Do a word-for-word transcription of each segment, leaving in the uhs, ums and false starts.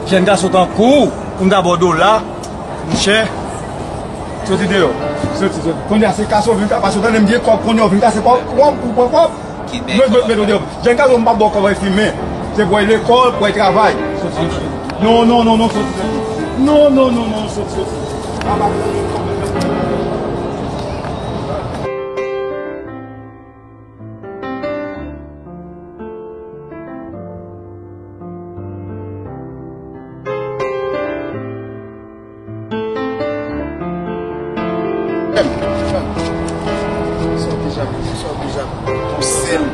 Jèn gason tankou w, pou m ta ba w dola, monchè. Soti deyò. Soti, soti. Kounye a se kase w vin ka-, paske w tande m gen kòb, kounye a w vin kase kòb, kòb, ou pran kòb. Mèt, mèt, mèt, mèt, jèn gason m p ap ba w kòb al fimen. Se pou w al lekòl, pou w al travay. Soti, soti. Non, non, non, non, soti, soti. Non, non, non, non, soti, soti. Sa w deja, sa w deja pouse l.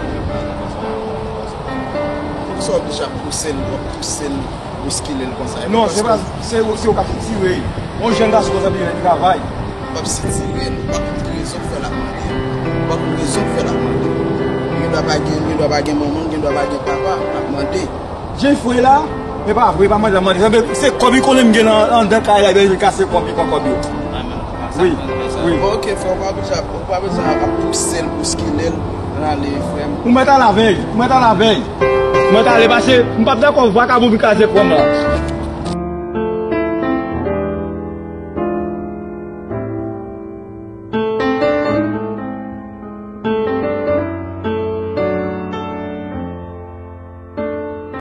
Sa w deja pouse l, w ap pouse l, bouskile l konsa. Non, se pa, se, se ou k ap sitire. Yon jèn gason konsa bezwen travay. W ap sitire l, ou pa konn ki rezon k fè l ap mande. Ou pa konn rezon k fè l ap mande. Gen dwa pa gen, gen dwa pa gen manman, gen dwa pa gen papa, l ap mande. Jeffrey la, e pa vre, pa mande, mande. Se, se kòb li konnen m gen nan, anndan kay la, li kase kòb, li pran kòb yo. Wi, wi. Bon, ok, frè, ou pa bezwen, ou pa bezwen ap pouse l, bouskile l, l ale, frè m. Ou mèt al avè l, ou mèt al avè l. Ou mèt ale, paske m p ap dakò vakabon vin kraze kò m la.